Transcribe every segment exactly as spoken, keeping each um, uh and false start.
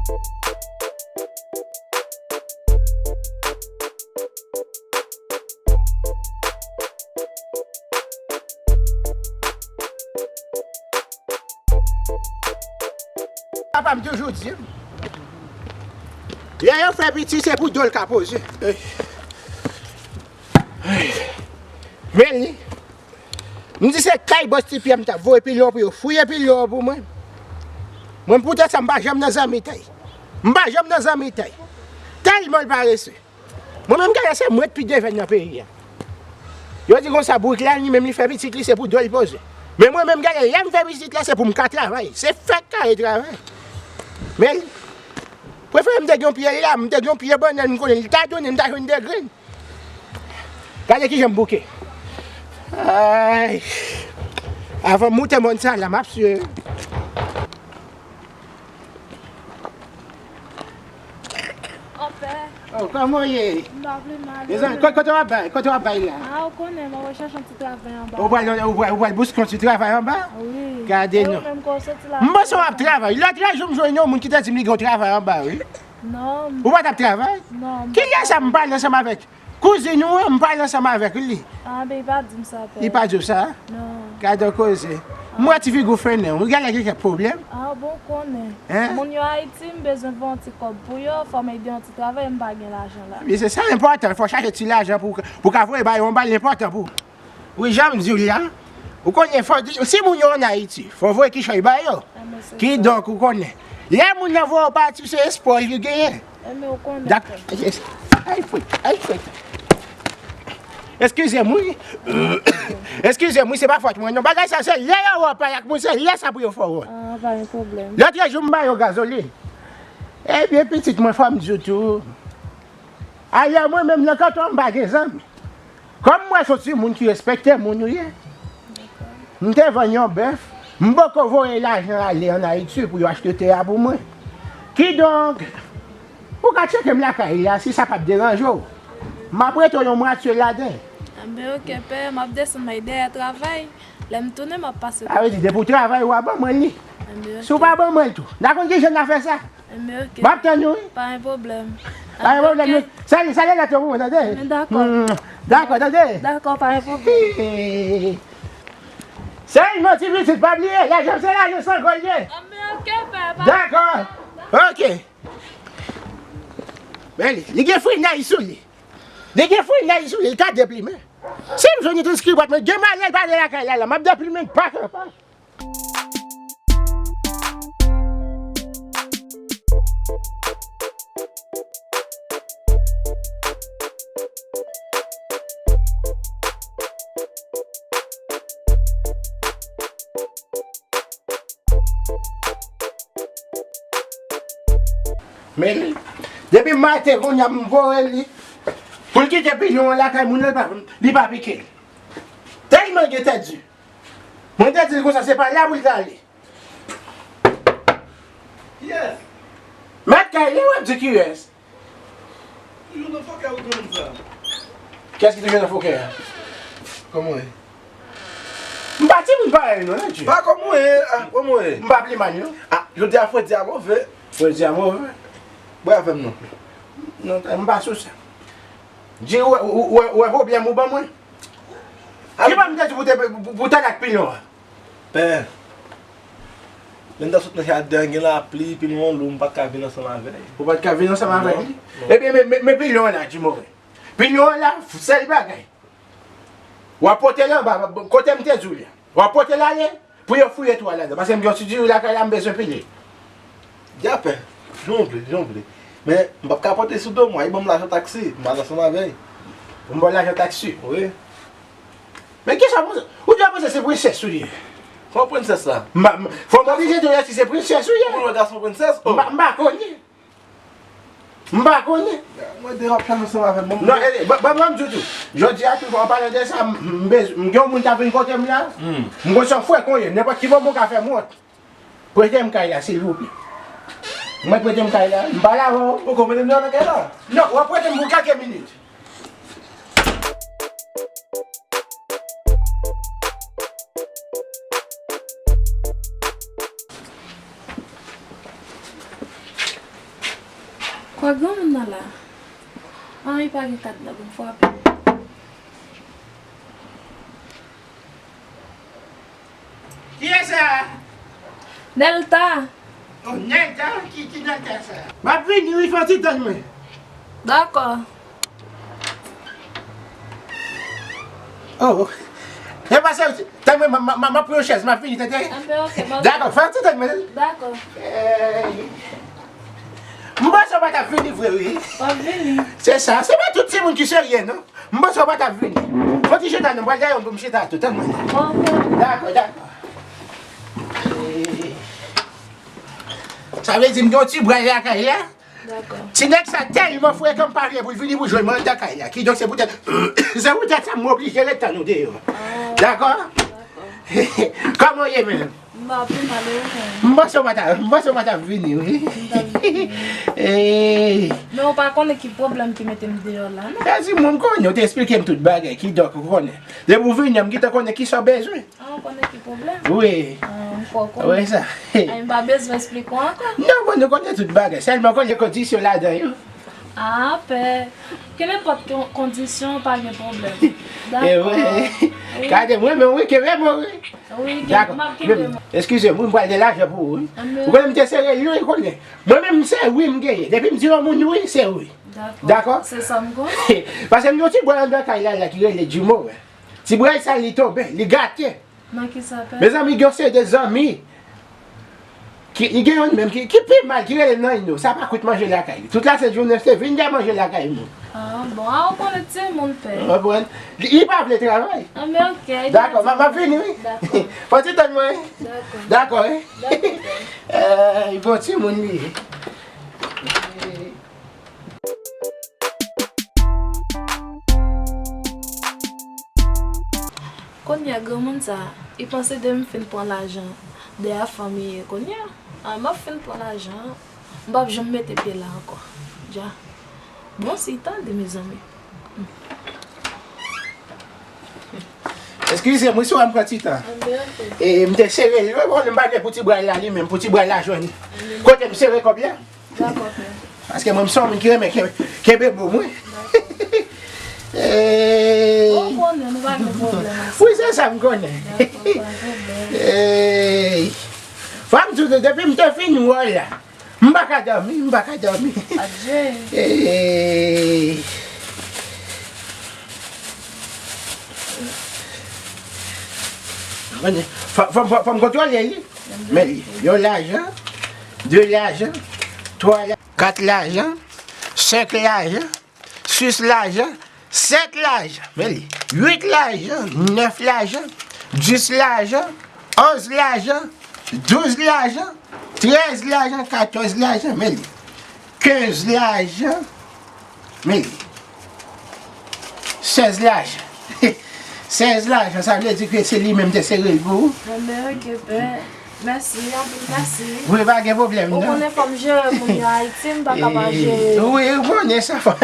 Papa m toujou di m, lè yo fè pitit, se pou do l ka poze. Men li, m di se kay bòs Ti Pyè m t ap voye pilon pou yo fouye pilon pou mwen. Mwen, poutèt sa, m pa janm nan zanmitay. M pa janm nan zanmitay. Tèlman l parese. Mwen menm, gade, se mwen k pi devèn nan peyi a. Yo di konsa, bourik la, li menm, li fè pitit li, se pou do l poze. Men mwen menm, gade, lè m fè pitit la, se pou m ka travay. Se fèk kare travay. Men, prefere m te gen yon pye la, m te gen yon pye bannann, m konnen li ta donnen, m ta jwenn de grenn. Gade kijan m bouke. Ay. Avan m moute mòn sa la, m ap swe. Anpè. Oh, kòman w ye? M pa vle mal. Mezanmi, kote w ap bay? Kote w ap bay la? A, ou konnen, mwen rechèche yon ti travay anba. Ou pral, ou pral, ou pral bouske yon ti travay anba? Wi. Gade non. E ou menm, kote w soti la? M panse w ap travay. Lòt jou m jwenn yon moun ki te di m li gen yon travay anba, wi. Non. Ou pa t ap travay? Non. Kilè sa m pale ansanm avèk kouzin ou an, m pale ansanm avèk li. A, ben, li pa di m sa, pè. Li pa di w sa? Non. Gade yon koze. M wè ti figi w fennen, ou genlè gen kèk pwoblèm. A, bon, ou konnen. Hein? Moun yo Ayiti, m bezwen voye yon ti kòb pou yo, fò m ede yon ti travay, m pa gen lajan la. Men se sa enpòtan, fò chache ti lajan pou, pou ka voye ba yo, yon bagay enpòtan pou. Wi, jan m di w la, ou konnen, fò di, si moun yo ann Ayiti, fò voye kichòy ba yo. Kidonk, ou konnen, lè moun nan voye w pati, se espwa w li genyen. Dak-, ay, fwit, ay, fwit. Eskize m, wi. Eskize m, wi, se pa fòt mwen, non. Bagay sa, se lè yo wè w pale ak moun, se lè sa pou yo fè w wont. A, pa gen pwoblèm. Lòt jou, m ba yo gazolin. Ebyen, pitit mwen, fò m di w tou. Ayè, mwen menm nan kanton an, m pa gen zanmi. Kòm m wè se yon timoun ki respekte moun ou ye, m te vann yon bèf, m poko voye lajan ale ann Ayiti pou yo achte tè a pou mwen. Kidonk, ou ka tcheke m lakay la, si sa p ap deranje w. M ap rete w yon mwatye ladan l. Enben, oke, pè, m ap desann m al dèyè travay. Lè m tounen, m ap pase kote w. Sa vle di, depi w travay, w a ban mwen li. Enben, oke. Si w pa ban mwen l tou, n a konn kijan n a fè sa. Enben, oke. M ap tann ou, wi. Pa gen pwoblèm. Pa gen pwoblèm, wi. Sa, sa lè lòt yo pou mwen, tande? Enben, dakò. Hmm, dakò, tande? Dakò, pa gen pwoblèm. Sèlman ti pitit, pa bliye, lajan se lajan, san gòl ye. Enben, oke, pè, pa gen pwoblèm. Dakò. Oke. Men li, li gen frinay sou li. Li gen frinay sou li, li ka deplimen. Si m jwenn yon ti skribòt, mwen gen malè l pale lakay la, la, m ap deplimen l pa kanpe. Men li, depi maten kounye a m voye li pou l kite pilon an lakay moun nan, li pa, li pa pike l. Tèlman gen tèt di. Mwen te di l konsa, se pa la pou l t ale. Kiyès? Mèt kay li, w ap di kiyès? Toujou nan fokè ou konn sa. Kiyès ki toujou nan fokè a? Kòman w ye? M pa timoun parèy nou, non, Dye. Pa kòman w ye, a, kòman w ye? M pa pliman, non. A, jodi a fredi a move. Fredi a move. Bwè avè m non. Non, m pa sou sa. Dye, ou wè, ou, ou, ou wè pwoblèm ou ban mwen? Ki ban m te di pou te, pou, pou, pou t al ak pilon an? Pè, lè m t ap sot nan jaden an, gen lapli, pilon an lou, m pa t ka vin ansanm avè l. Ou pa t ka vin ansanm avè l? Non, non. Ebyen, men, men, men pilon an la, Dye More. Pilon an la, sèl bagay. W ap pote l anba, kote m te di w la. W ap pote l ale, pou yo fouye twou a ladan. Paske m gen yon ti diri lakay la, m bezwen pile. Dye pè, jan w vle, jan w vle. Men, m p ap ka pote sou do m, w a ban m lajan taksi, m al ansanm avè l. Pou m ba w lajan taksi? Wi. Men kisa w panse? Ou dwe panse se prensès ou ye. Kòman prensès la? M pa, m, fò m oblije di w si se prensès ou ye. Ou konn wè gason prensès? Oh. M pa, m pa konnen. M pa konnen. Mwen de w ap chache ansanm avè m, bon. Non, e, ban, ban, ban m di w tou. Jodi a tou, an palan de sa, m, m bez-, m gen yon moun k ap vin kote m la. Hmm. M konn se yon frekan w ye. Nenpòt ki moman w ka fè m wont. Prete m kay la, silvouplè. Mwen prete m kay la, m pale avè w. Poko mete m deyò nan kay la? Non, w ap prete m pou kèlke minit. Kwa granmoun nan la? Anyen pa gen kat nan pou m frape. Kiyès sa? Nèlta. Oh, Nèlta? Ki, ki Nèlta sa? M ap vini wi, fè yon ti tann mwen. Dakò. Oh. E pase, tann mwen, m, m, m, m ap pran yon chèz, m ap vini, tande? Anben, ok, m ap Dakò, fè yon ti tann mwen. Dakò. Eh. M panse w pa t ap vini vre, wi. W ap vini. Se sa, se pa tout timoun ki serye, non. M panse w pa t ap vini. Fò ti chita non, m pral dèyè w pou m chita tou, tann mwen. Dakò, dakò. Sa vle di m gen yon ti bway lakay la. Dakò. Ti nèg sa tèlman frekan m pa vle pou l vini pou jwenn mwen anndan kay la. Kidonk se poutèt, se poutèt sa m oblije ret tann ou deyò. Ah, dakò? Dakò. Kòman w ye menm? M pa pi mal, e ou menm? M panse w pa ta, m panse w pa ta vini, wi. M ta vini. Eh. Men ou pa konnen ki pwoblèm ki mete m deyò la, non? Kazimo, m konnen, ou te eksplike m tout bagay, kidonk ou konnen. Depi w vini, m gentan konnen kisa w bezwen. Ah, ou konnen ki pwoblèm? Wi. Ah, m kwè w konnen. Wi, sa. Ay, m pa bezwen eksplike w ankò. Non, bon, nou konnen tout bagay. Sèlman konnen kondisyon ladan yo. Ah, pè. Kenenpòt kon-, kondisyon, pa gen pwoblèm. Dakò. E wi. Wi. Gade, mwen menm, wi, kenbe mwen, wi. Wi, gen, Dakò. M ap kenbe Men, mwen. Eskize m, wi, m pral gen lajan pou ou, wi. Anben. Ou konnen m te sere l, wi, ou konnen. Mwen menm, se wi m genyen. Depi m di yon moun wi, se wi. Dakò. Dakò? Se sa m konnen. Paske m gen yon ti bway anndan kay la, la ki rele Jimo, wi. Ti bway sa, li tonbe, li gate. Nan kisa, pè? Mezanmi, gen yon seri de zanmi ki, li gen youn menm ki, ki pi mal, ki rele Nayno. Sa pa kout manje lakay li. Tout lasent jounen, se vin dè manje lakay moun. Ah, bon, ah, ou konnen timoun, pè. Ou konprann? Li, li pa vle travay. Ah, men ok, Dakò, m ap vini, wi. Dakò. Fò ti tann mwen. Dakò. Dakò, wi. Dakò, pè. Eh, bon timoun li ye. Kounye a, granmoun sa a, li panse depi m fin pran lajan de a fanmi ye. Kounye a, a, m ap fin pran lajan an, m p ap janm mete pye la ankò. Dja. Bon, si l tande, mezanmi. Eskize m, wi, si w wè m pran ti tan. Anben, ok. E, m te sere l, wi, bon, m pa gen pou ti bway la li menm, pou ti bway la jwenn. Anben. Kote m sere kòb la? Dakò, pè. Paske mwen, m se yon moun ki renmen kenbe, kenbe bo mwen. Dakò. Eh. Ou konnen, nou pa gen pwoblèm ak sa. Wi, se sa m konnen. Dakò, pa gen pwoblèm. Eh. Fò m di w, depi m te fin wè w la, m pa ka dòmi, m pa ka dòmi. Adje. Eh. Fò, fò, fò, fò m kontwole li. Men li, yon lajan, de lajan, twa la, kat lajan, senk lajan, sis lajan, sèt lajan, men li, uit lajan, nèf lajan, dis lajan, onz lajan, douz lajan, trèz lajan, katòz lajan, men li, kenz lajan, men li. Sèz lajan. Sèz lajan, sa vle di ke se li menm te sere l pou ou. Anben, ok, pè. Mèsi, anpil mèsi. Wi, pa gen pwoblèm, non. Ou konnen fò m jere moun yo Ayiti, m pa ka pa jere yo. Wi, ou konnen sa fò.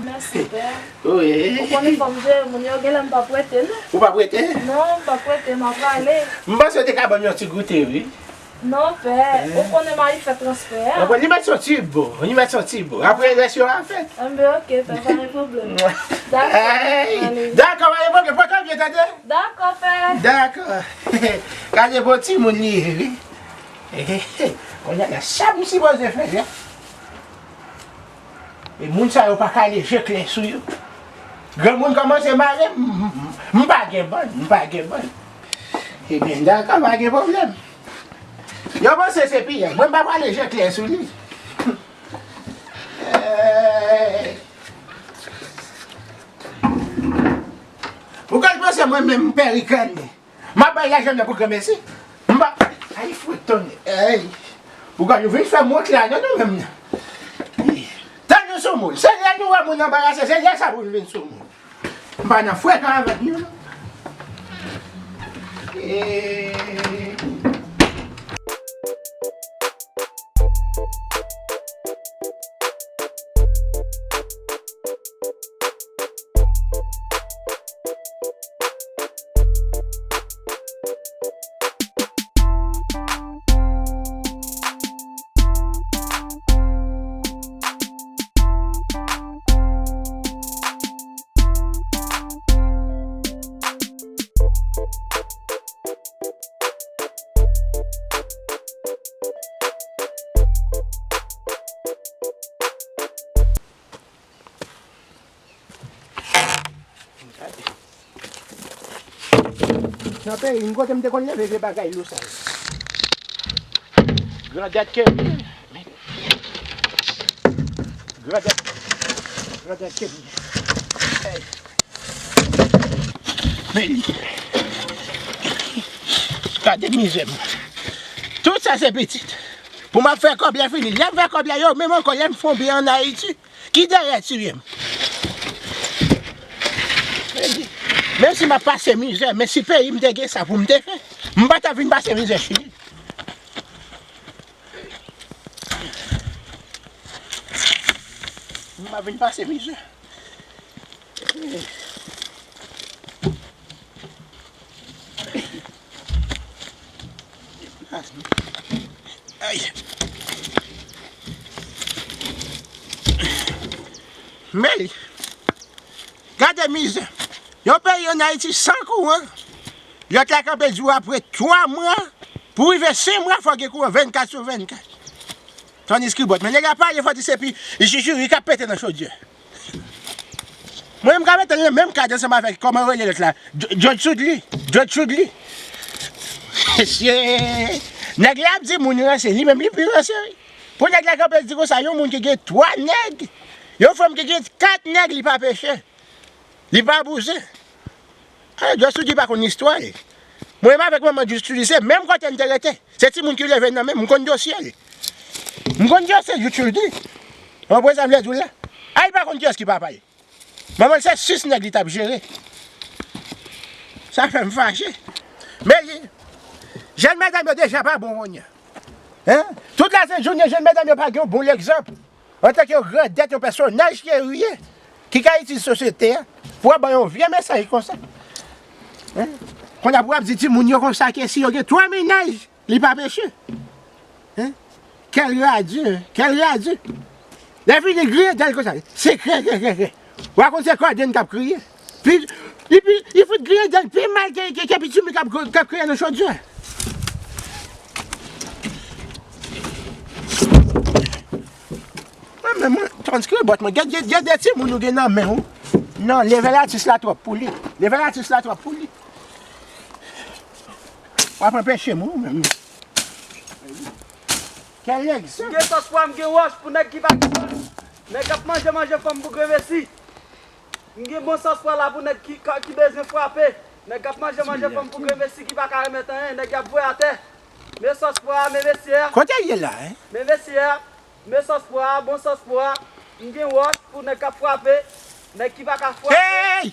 Mèsi, pè. Wi. Ou konnen fò m jere moun yo, genlè m p ap rete, non. Ou p ap rete? Non, m p ap rete, m ap ale. M panse w te ka ban m yon ti goute, wi. Non, pè, ou konnen m al fè transfè a. Bon, li mèt soti bon, li mèt soti bon. Apre, rès yo a fèt. Anben, ok, pè, pa gen pwoblèm. Dakò, ale. Dakò, pa gen pwoblèm. Pran tan byen, tande? Dakò, pè. Dakò. Gade bon timoun li ye, wi. Kounye a la, sa m sipoze fè la. E moun sa yo pa ka leje klè sou yo. Granmoun kòmanse mare, m, m, m, m pa gen bann, m pa gen bann. Ebyen, dakò, pa gen pwoblèm. Yo panse se piyay. Mwen, m pa pral leje klè sou li. Eh. Pou kòl panse mwen menm, m pè rikane. M ap bay lajan nan pou granmesi. M pa, ay, fwit tonnè. Ay. Pou gade, nou vin fè m wont la, non, nou menm nan. Tann nou sou moun. Se lè nou wè moun anbarase, se lè sa pou nou vin sou moun. M pa nan frekan avèk nou, non. Eh. Nan peyi m kote m te konn leve vye bagay lou sa yo. Grandèt ke m ye. Grandèt. Grandèt ke m ye. Hey. Men li. Gade mizè m. Tout sa se pitit. Pou m ap fè kòb lè fini. Lè m fè kòb la yo, menm ankò lè m fè yon byen ann Ayiti. Ki dèyè tiye m? Menm si m ap pase mizè, men si peyi m te gen sa pou m te fè, m pa t ap vin pase mizè Chili. M pa vin pase mizè. Ay. Men, gade mizè. Yon peyi ann Ayiti san kouran. Lòt la kanpe di w apre twa mwa, pou rive senk mwa, fò gen kouran vennkat sou vennkat. Tandiske bòt, men nèg la pale, fò di se pi jijiri k ap pete nan chodyè. Mwen, m ka mete l nan menm kad ansanm avèk, kòman yo rele lòt la? Dj-, Judge Chudly. Judge Chudly. Mesye, nèg la ap di moun ranse, li menm li pi ranse, wi. Pou nèg la kanpe di konsa, yon moun ki gen twa nèg, yon fanm ki gen kat nèg, li pa peche. Li pa bouzen. Alò, Judge Chudly pa konn istwa l. Mwen menm avèk manman Judge Chudly, se menm kote n te rete. Se timoun ki leve nan men m, m konn dosye l. M konn dosye Judge Chudly. Ou konprann sa m vle di w la? A, li pa konn kiyès ki papa l. Manman l se sis nèg li t ap jere. Sa fè m fache. Men, jèn medam yo deja pa bon kounye a. Hein? Tout lasent jounen, jèn medam yo pa gen yon bon legzanp. Antanke yon grandèt, yon pèsonaj serye, ki ka itil sosyete a, pou w ap ban yon vye mesaj konsa. Hein? Kounye a pou w ap di timoun yo konsa ke si yo gen twa mennaj, li pa peche. Hein? Quelle radure, quelle radure. Lè fini griyen dèl konsa, se krè, krè, krè, krè. Ou pa konn se kòden k ap kriye. Pi, li pi, li fout griyen dèl pi mal ke, ke, ke pitimi k ap, k ap kriye nan chodyè. Mwen menm, mwen, tandiske bòt mwen, gen, gen, gen de timoun ou gen nan men w. Non, level atis la twòp pou li. Level atis la twòp pou li. W ap anpeche m, ou menm. Kèl egzanp! M gen sòs pwa, m gen wòch pou nèg ki pa gen bòn. Nèg k ap manje, manje fanm pou grenvesi. M gen bon sòs pwa la pou nèg ki, ki bezwen frape. Nèg k ap manje, manje fanm pou grenvesi ki pa ka remèt anyen. Nèg y ap voye atè. Men sòs pwa a, men mesye a. Kote l ye la, hein? Men mesye a. Men sòs pwa a, bon sòs pwa a. M gen wòch pou nèg k ap frape. Nèg ki pa ka frape. Hey!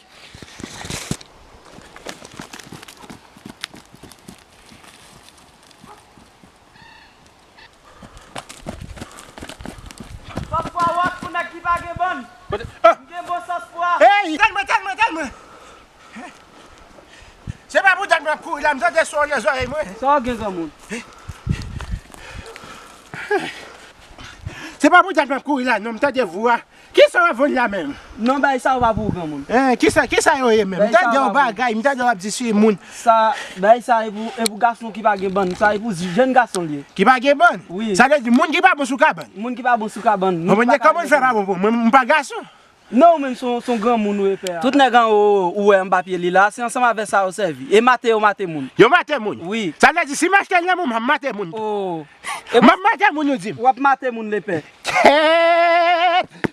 Sòs pwa wòch pou nèg ki pa gen bòn. Kote? Ah! M gen bon sòs pwa. Hey! Tande mwen, tande mwen, tande mwen! Se pa pou dat mwen ap kouri la, m tande son nan zòrèy mwen. Sa w gen, granmoun? Se pa pou dat mwen ap kouri la, non, m tande vou a. Kisa w ap vann la menm? Non, bay sa yo pa pou ou, granmoun. Eh, kisa, kisa yo ye menm? M tande yon bagay, m tande w ap di si moun. Sa, bay sa e pou, e pou gason ki pa gen bann, sa e pou jèn gason l ye. Ki pa gen bann? Wi. Sa vle di moun ki pa bon sou kabann. Moun ki pa bon sou kabann. Bon, men kòman l fè pa bon pou mwen? M pa gason. Non, ou menm se yon, se yon granmoun ou ye, pè a. Tout nèg anwo ou wè anba pye li la, se ansanm avè sa yo sèvi. E mate yo mate moun. Yo mate moun? Wi. Sa vle di si m achte l nan men w, m ap mate moun tou. Oh. M ap mate moun, ou di m. W ap mate moun, lepè. Kèt!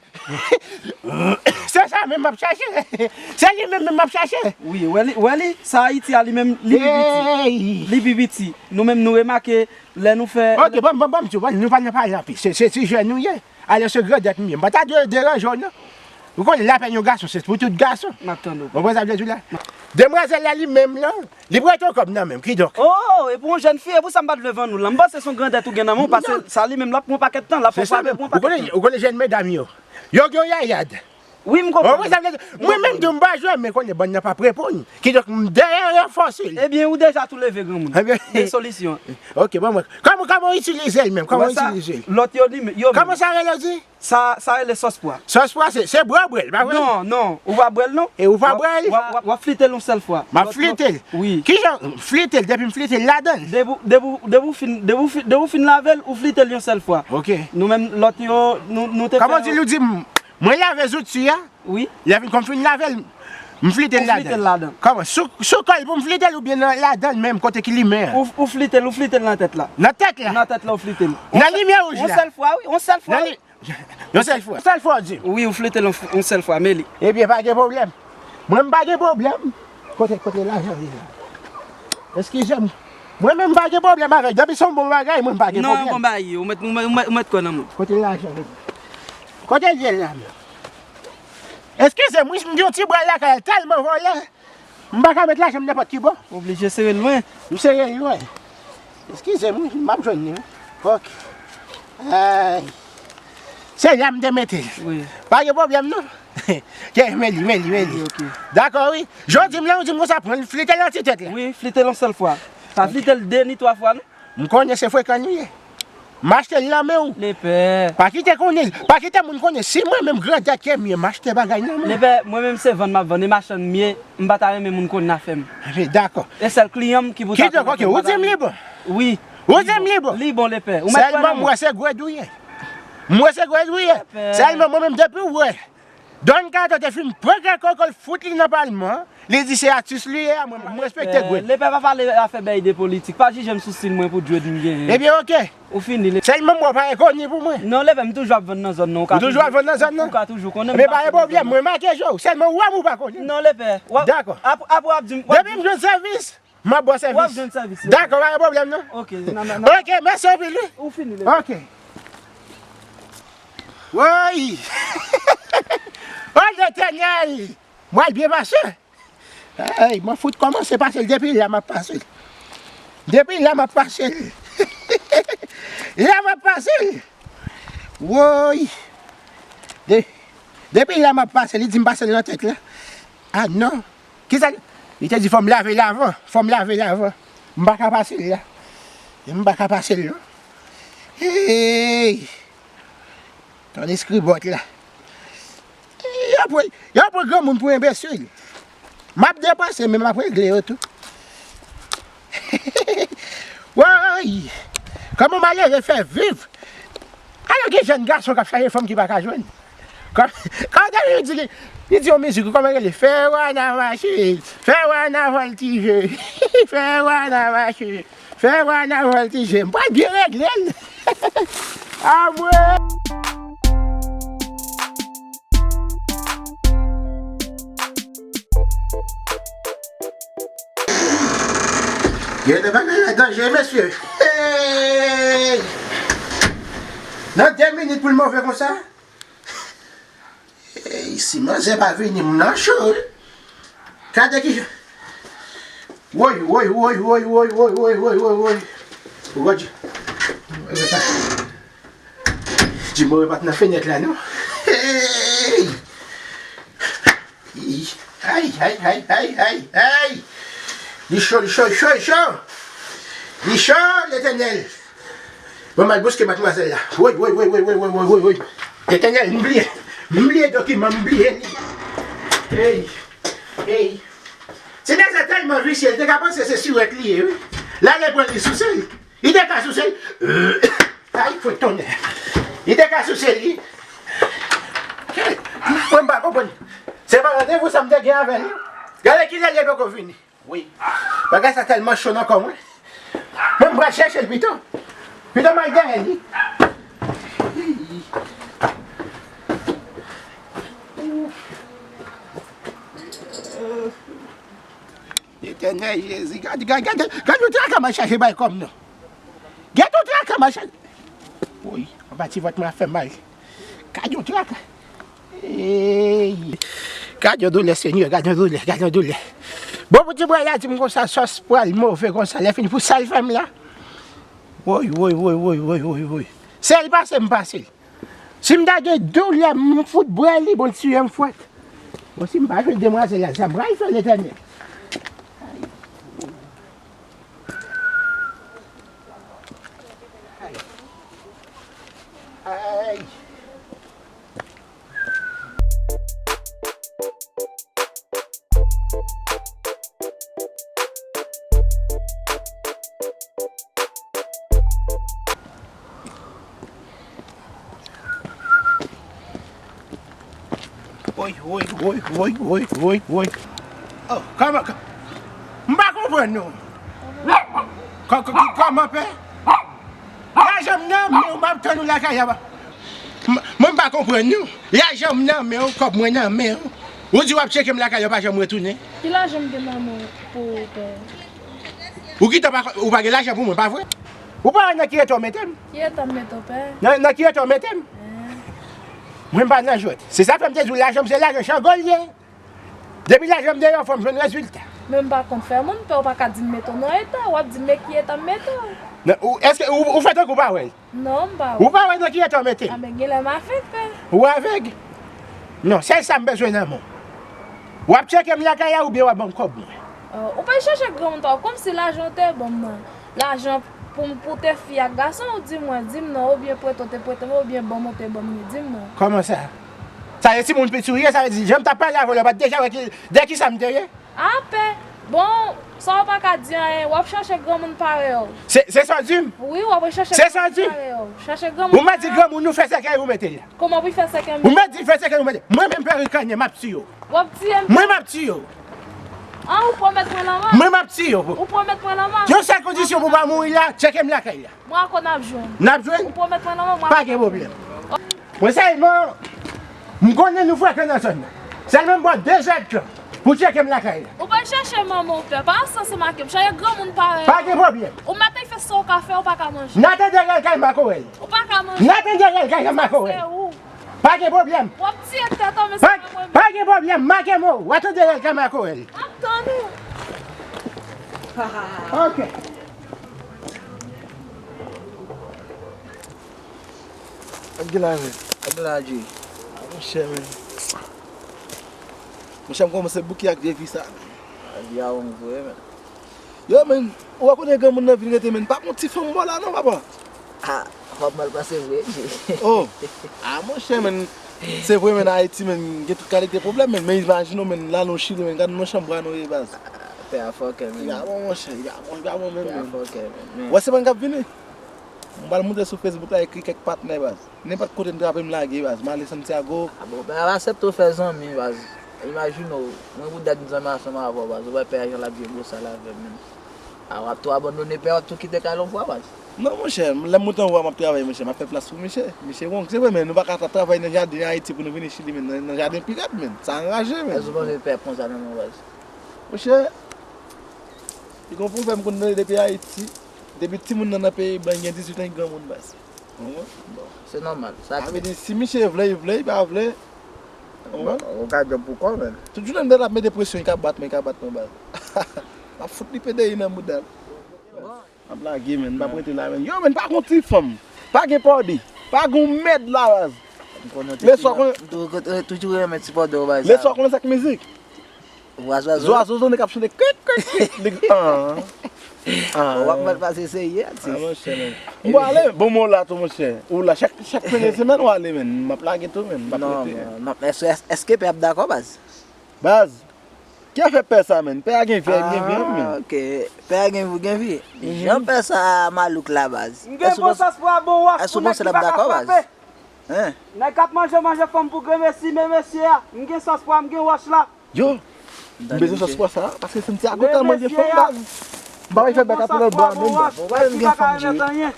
Se sa menm m ap chache. Se li menm, menm m ap chache. Wi, wè li, wè li, sa Ayiti a li menm, li pi piti. Hey! Li pi piti. Nou menm nou remake, lè nou fè. Ok, bon, bon, bon, m di w, bon, nou pa nan pale anpil. Se, se ti jèn nou ye. Alò se grandèt m ye. M pa ta dwe deranje w non. Ou konnen lapèn yon gason, se pou tout gason. M ap tande w. Ou konprann sa m vle di w la? Demwazèl la li menm lan, li prete yon kòb nan men m, kidonk. Oh, e pou yon jèn fi, e pou sa m pa t vle vann ou l lan. M panse se yon grandèt ou gen nan men w, paske sa li menm l ap pran yon pakèt tan, l ap fè frape pou yon pakèt tan. Ou konnen, ou konnen jèn medam yo. Yo gen yon yayad. Wi, m konprann. Ou konprann sa m vle di? Mwen menm tou m pa jwe, men konnen bann nan p ap reponn. Kidonk m dèyè ranfòse l. Ebyen, ou deja tou leve, granmoun. Ebyen. Men solisyon. Ok, bon, mwen. Kòman, kòman w itilize l menm? Kòman w itilize l? Lòt yo li, yo menm. Kòman sa rele w di? Sa, sa rele sòs pwa. Sòs pwa se, se bwè w bwè l, pa vre? Non, non, ou pa bwè l non. E ou pa bwè l? W ap, w ap, w ap flite l yon sèl fwa. M ap flite l? Wi. Kijan flite l? Depi m flite l ladan l? Depi, depi, depi w fin, depi w fin, depi w fin lave l, ou flite l yon sèl fwa. Ok. Nou menm lòt yo, nou, nou te fè. Kòman w di l, ou di m, mwen lave zouti a? Wi. Lè fin, kòm fin lave l, M flite l ladan. Ou flite l ladan. Kòman? Sou, sou kò l pou m flite l oubyen nan, ladan l menm kote ki limen an? Ou, ou flite l, ou flite l nan tèt la. Nan tèt la? Nan tèt la, ou flite l. Nan limyè wouj la? Yon sèl fwa, wi, yon sèl fwa, wi. Yon sèl fwa. Yon sèl fwa w di m? Wi, ou flite l yon f-, yon sèl fwa, men li. Ebyen, pa gen pwoblèm. Mwen, m pa gen pwoblèm. Kote, kote lajan ye la? Eskize m. Mwen menm, m pa gen pwoblèm avè l. Depi se yon bon bagay, mwen, m pa gen pwoblèm. Non, yon bon bagay, ou mèt, ou mèt, ou mèt, ou mèt kwè nan mwen. Kote lajan ye? Kote l ye la menm? Eskize m, wi, m gen yon ti bwal lakay la, tèlman vòlè. M pa ka met lajan m nenpòt ki bò. Oblije sere l lwen. M sere l lwen. Eskize m, wi, m ap jwenn li, wi. Ok. Ay. Se la m te mete l. Wi. Pa gen pwoblèm, non. Ke, men li, men li, men li. Ok, ok. Dakò, wi. Jan w di m la, ou di m konsa, pran l, flite l nan ti tèt la. Wi, flite l yon sèl fwa. Pa flite l de ni twa fwa, non. M konnen se frekan nou ye. M achte l nan men w. Lepè. Pa kite konnen, pa kite moun konnen. Si mwen menm grandèt ke m ye, m achte bagay nan men w. Lepè, mwen menm se vann m ap vann, e machann m ye, m pa ta renmen moun konnen afè m. Dakò. E sèl kliyan m ki pou ta konnen afè m. Kidonk, ok, ou di m li bon? Wi. Ou di m li bon? Li bon, lepè. Ou mèt kwè nan mwen. Sèlman m wè se gwèd ou ye. M wè se gwèd ou ye. Lepè. Sèlman mwen menm depi w wè Don Kato te fin pran kè koko l fout li nan palman, li di se atis li ye a, mwen, mwen respekte gwèd. Lepè, pa pale afè bèy de politik, pa jije m sou stil mwen pou dread m genyen. Ebyen, ok. Ou fini, lepè. Sèlman m wè w pa enkoni pou mwen. Non, lepè, m toujou ap vann nan zòn nan, ou ka toujou, ou toujou ap vann nan zòn nan? Ou ka toujou konnen m. Ebyen, pa gen pwoblèm, mwen make je w, sèlman w wè m ou pa konnen m. Non, lepè. Dakò. Apre, apre w ap di m, w ap di m. Depi m jwenn sèvis, m ap ba w sèvis. W ap jwenn sèvis, lepè. Dakò, pa gen pwoblèm, non. Ok, nan, nan, nan. Ok, mèsi anpil, wi. Ou fini, lepè. Ok. Woy! O Letènèl! Mwen byen pase. Ay, mwen fout kòmanse pase l. Depi la, m ap pase l. Depi la, m ap pase l. La, m ap pase l. Woy! De-, depi la, m ap pase l. Li di m pase l nan tèt la. Ah, non. Kisa li? Li te di fò m lave l avan. Fò m lave l avan. M pa ka pase l la. M pa ka pase l, non. Hey! Tann eskribòt la. Yo pran, yo pran granmoun pou enbesil. M ap depanse, men m ap regle yo tou. Woy! Kòman malere fè viv? Alò gen jèn gason k ap chache fanm ki pa ka jwenn. Kò-, kòman li di, li di yon mizik, kòman rele? Fè wana mache, fè wana vòltije, fè wana mache. Fè wana vòltije, m pral byen regle l. Amwe! Gen de bagay la danje, mesye. Hey! Nan de minit pou l move konsa. Ey, si manzè pa vini, m nan cho, wi. Gade ki jan. Woy, woy, woy. Ou wè di, di move pa t nan fenèt la, non. Ey! Ay, ay, ay. Li cho, li cho, li cho, li cho. Li cho, Letènèl. Mwen m al bouske madmwazèl la. Woy, woy, woy. Letènèl, m bliye. M bliye dokiman, m bliye li. Ey, ey. Ti nèg sa tèlman visye, li te ka panse se siwèt li ye, wi. L ale pran li souse l. Li te ka souse l. Ay, fwet tonnè. Li te ka souse l, wi. Mwen m pa konprann. Se pa randevou sa m te gen avè l. Gade kilè li poko vini. Wi. Bagay sa tèlman cho nan kò mwen. Men m pral chèche l pito. Pito m al dèyè li. Letènèl Jezi, gade, gade, gade, gade yon traka m al chache bay kò m nan. Gade yon traka m al chache. Woy, anba ti vant mwen ap fè mal. Gade yon traka. Ey! Gade yon doulè, Senyè, gade yon doulè, gade yon doulè. Bon, pou ti bway la di m konsa, sòs pral move konsa, lè fini pou sa l fè m la. Woy, woy, woy. Sèl pase m pase l. Si m ta gen doulè, m fout bwè li, bon, l tiye m fwèt. Bon, si m pa jwenn demwazèl la, sa m pral fè, Letènèl? Ay. Ay. Woy, woy, woy, woy, woy, woy, woy. Oh, kòman, kò-, m pa konprann nou. Kò-, kò-, kò-, kòman pè? Lajan m nan men w, m ap tann ou lakay la. M, mwen m pa konprann nou. Lajan m nan men w, kòb mwen nan men w. Ou di w ap tcheke m lakay la, w pa janm retounen. Ki lajan m gen nan men w pou ou, pè? Ou gentan pa, ou pa gen lajan pou mwen, pa vre? Ou pa wè nan ki eta w mete m? Ki eta m mete w, pè? Nan, nan ki eta w mete m? Eh. Mwen m pa nan jwèt. Se sa fè m te di w lajan m se lajan Chango l ye. Depi lajan m deyò, fò m jwenn rezilta. Men m pa konn fè moun pè, ou pa ka di m mete w nan eta, w ap di m men ki eta m mete w. Nan, ou, èske ou, ou fè tankou w pa wè l? Non, m pa wè. Ou pa wè nan ki eta w mete m? A, men genlè m avèg, pè. Ou avèg? Non, sèl sa m bezwen nan men w. W ap tcheke m lakay la oubyen w ap ban m kòb mwen? Oh, ou pa chèche granmoun pa w, kòmsi lajan w te ban m nan. Lajan pou m, pou te fi ak gason, ou di mwen, di m non, oubyen prete w te prete mwen, oubyen ban m ou te ban m li, di m non. Kòman sa? Sa e timoun piti w ye, sa vle di, jan m t ap pale avè w la, w pa t deja wè ki, de ki sa m te ye? A, pè, bon, sa w pa ka di anyen, w ap chèche granmoun parèy w. Se, se sa w di m? Wi, w ap chèche granmoun parèy w. Chèche granmoun parèy w. Ou mèt di granmoun ou fè sèkèy ou mete la. Kòman pou fè sèkèy m? Ou mèt di fè sèkèy ou mete. Mwen menm pè rikanyen, m ap tiye w. W ap tiye m? Mwen m ap tiye w. An, ou pwomèt mwen lanmò? Mwen m ap tiye w. Ou pwomèt mwen lanmò? Yon sèl kondisyon pou w pa mouri la, tcheke m lakay la. Mwen ak ou n ap jwenn. N ap jwenn? Ou pwomèt mwen lanmò, mwen ak ou n ap jwenn. Pa gen pwoblèm. Mwen sèlman, m konnen nou frekan nan zòn nan. Sèlman m ba w de zèdtan pou tcheke m lakay la. Ou pa chèche manman w pè, pa ansanm ak m, chèche granmoun parèy w. Pa gen pwoblèm. Ou mèt fè sa w ka fè, ou pa ka manje. N a tande rèl kay makorèl. Ou pa ka manje. N a tande rèl kay makorèl. Se ou. Pa gen pwoblèm. W ap tiye tèt ou, men se pa mwen menm. Pa gen pwoblèm, make mo, w a tande rèl kay makorèl. M ap tann ou. Ok. Ak gen la, men. Ak gen la, Jay. A, monchè, men. Monchè, m kòmanse bouke ak vye vi sa. A, vi a wong vre, men. Yo, men, ou pa konnen granmoun nan vin rete, men. Pa gon ti fanm bò la, non, papa. A, w ap mal pase vre, Jay. Oh. A, monchè, men. Se vre, men, Ayiti, men, gen tout kalite pwoblèm, men. Men, imajine w, men, la nou Chili, men, gad nan chanbra nou ye, baz. Pè a fòkè, men. Li pa bon, monchè, li pa bon, li pa bon, men, men. Pè a fòkè, men. Wè, se mwen k ap vini. M pral monte sou Facebook la, ekri kèk patnè, baz. Nenpòt kote m trape m lage, baz. M ale Santiago. A bon, pè a aksepte w fè zanmi, baz. Imajine w, mwen pou dat m zanmi ansanm avè w, baz. Ou wè pè a jan l ap jwe bosal avè m, men. A, w ap tou abandone pè a, w ap tou kite kay la yon fwa, baz. Non, monchè, lè m moute anwo a, m ap travay, monchè. M ap fè plas pou misye. Misye wong, se vre, men nou pa ka t ap travay nan jaden Ayiti pou nou vini Chili, men, nan, nan jaden pirat, men. Sa anraje, men. Èske w panse pè a pran sa nan men w, baz? Monchè, li gon pwovèb m konn tande depi Ayiti, depi timoun nan nan peyi blan, li gen dizuit an, li granmoun, baz. Ou konprann? Bon, se nòmal. Sa vle di, si misye vle, li vle, li pa vle. Ou konprann? Ou ka djòb pou kò w, men. Tout jounen m dèyè l ap mete presyon, li ka bat mwen, li ka bat mwen, baz. M ap fout li P D I nan mouda l. Bon. M ap lage, men, m p ap rete la, men. Yo, men, pa gon ti fanm. Pa gen pòdi. Pa gon mèd la, baz. M konnen w te toujou renmen ti pòdi w, baz. Men sa w konnen sa k mizik? Zwazo. Zwazo zonn k ap chante krik, krik, krik. Li, ah, ah. W ap mal pase serye, atis. Ah, monchè, men. M pral ale, bon, mwen la tou, monchè. Ou la, chak, chak fen de semèn, w ale, men. M ap lage tou, men. M ap rete. Non, non, èske, èske pè ap dakò, baz? Baz, ki afè pè sa, men? Pè a gen vi, gen vi, men. Ah, ok. Pè a gen vi, gen vi. Jan pè sa malouk la, baz. M gen bon sans pou a bon wòch pou nèg ki pa ka frape. Nèg k ap manje, manje fanm pou grenmesi, men mesye a, m gen sans pou a, m gen wòch la. Yo, m bezwen sòs pwa sa, paske Santiago tèlman gen fanm, baz. M pa wè fè bèk ap lòt bò a menm, baz. Ou pa wè m gen fanm, Jay.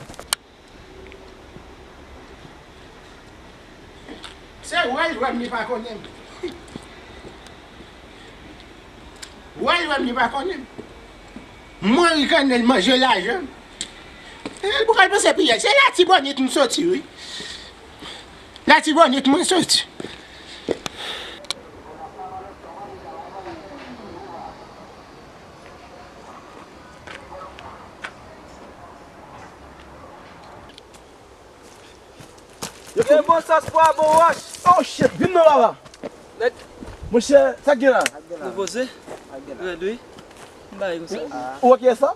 Se wè l wè m, li pa konnen m. Wè l wè m, li pa konnen m. Mwen, li konnen l manje lajan m. E, l pou kal panse piyay. Se Latibonit m soti, wi. Latibonit mwen soti. Yo, bon sans pou a bon wòch. Oh shit, vin non, papa. Nèg. Monchè, sa k gen la? Nou poze? Rèd, wi. M ba yo sa. Ou wè kiyès sa?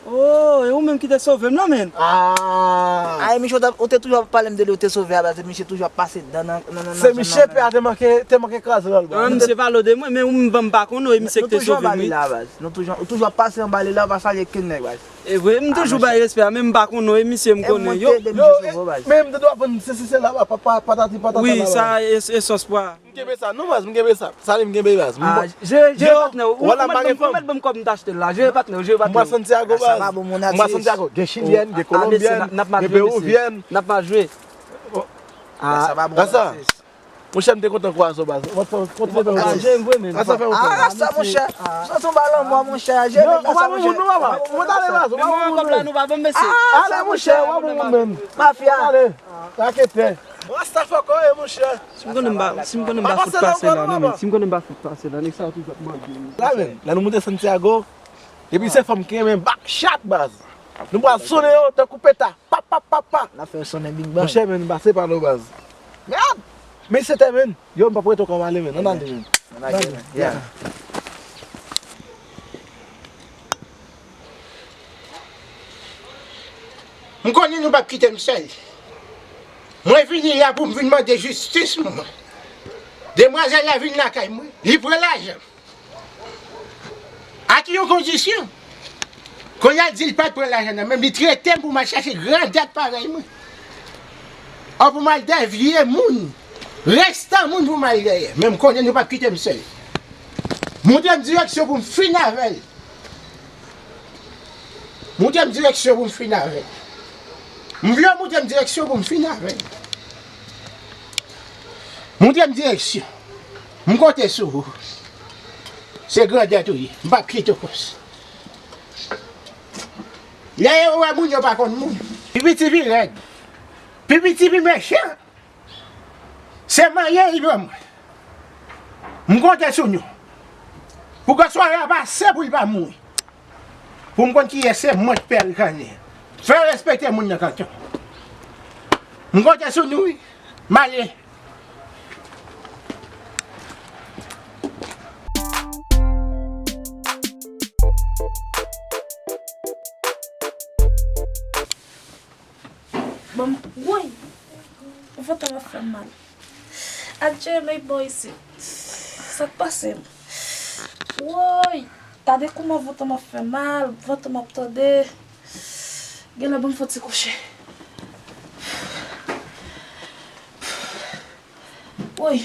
Oh, e ou menm ki te sove m nan, men. Ah. Ay, misye, ou te toujou ap pale m de li, ou te sove a, baz, misye toujou ap pase dan nan, nan, nan, nan zòn nan. Se misye pè a te manke, te manke kraze lòt bò. An, misye pale w de mwen, men ou menm m pa konnen w, e misye ki te sove m, wi. Nou toujou anba li la, baz. Nou toujou, ou toujou ap pase anba li la, ou pa salye kenn nèg, baz. E vre, m toujou bay respè a, men m pa konn non, e misye m konnen. Yo, men m te dwe aprann sesi sela, patati patata. Wi, sa e sòs pwa. M kenbe sa, non, baz, m kenbe sa. Sali, m kenbe, baz. Jere patnè w. Ou mèt ban m kòb m t achte l la. Jere patnè w, jere patnè w. Mwen Santiago, baz. Mwen Santiago. Gen chilyèn, gen kolonbyèn, gen peruvyèn. N ap mal jwe, mesye. N ap mal jwe. Rasta. Monchè, m te kontan kwaze w, baz. Mwen te kontan kwaze w. Jere m vre, men. Rasta fè yon fè. Rasta, monchè. Sòti yon balan mwa, monchè. Jere nèg la sa, monchè. Ou pa bon moun, non, papa. Ou pa bon moun, non. Ale, monchè, ou pa bon moun, menm. Mafya. Ale. Raketè. Rasta fòkò ye, monchè. Si m konnen m pa, si m konnen m pa fout pase la, non, men. Si m konnen m pa fout pase la, nèg sa yo toujou ap mande m. La, men, lè nou moute Santiago, epi se fanm ki renmen bak chat, baz. Nou pral sonnen yo tankou peta. Pa, pa, pa, pa. N ap fè yo sonnen Big Bang. Monchè, men, pase pa nou, baz. Mèd! Men se tè, men. Yo, m p ap rete ankò, m ale, men. Ann ale, men. Ann ale, men. Yeah. M konnen nou p ap kite m sèl. Mwen vini la pou m vin mande jistis mwen. Demwazèl la vin lakay mwen. Li pran lajan. Ak yon kondisyon. Kounye a l di l pa t pran lajan nan men m, li trete m pou m al chache grandèt parèy mwen. An pou m al dèyè vye moun, restan moun pou m al dèyè. Men m konnen nou p ap kite m sèl. Montre m direksyon pou m fin avè l. Montre m direksyon pou m fin avè l. M vle w montre m direksyon pou m fin avè l. Montre m direksyon. M konte sou ou. Se grandèt ou ye. M p ap kite w konsa. Lè yo wè moun, yo pa konn moun. Pi piti pi rèd. Pi piti pi mechan. Se manyen li pran mwen. M konte sou nou. Pou ke sware a pase pou li pa mouri. Pou m konn kiyès se mwen k pè l kannen. Fè respekte moun nan kanton. M konte sou nou, wi. M ale. Bon, woy! Vant an ap fè m mal. Adje, men bò isit. Sa k pase m? Woy! Tande kouman vant an ap fè mal, vant an ap tande. Genlè ban m fè yon ti kouche. Woy!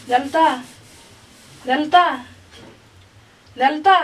Delta! Delta! Delta!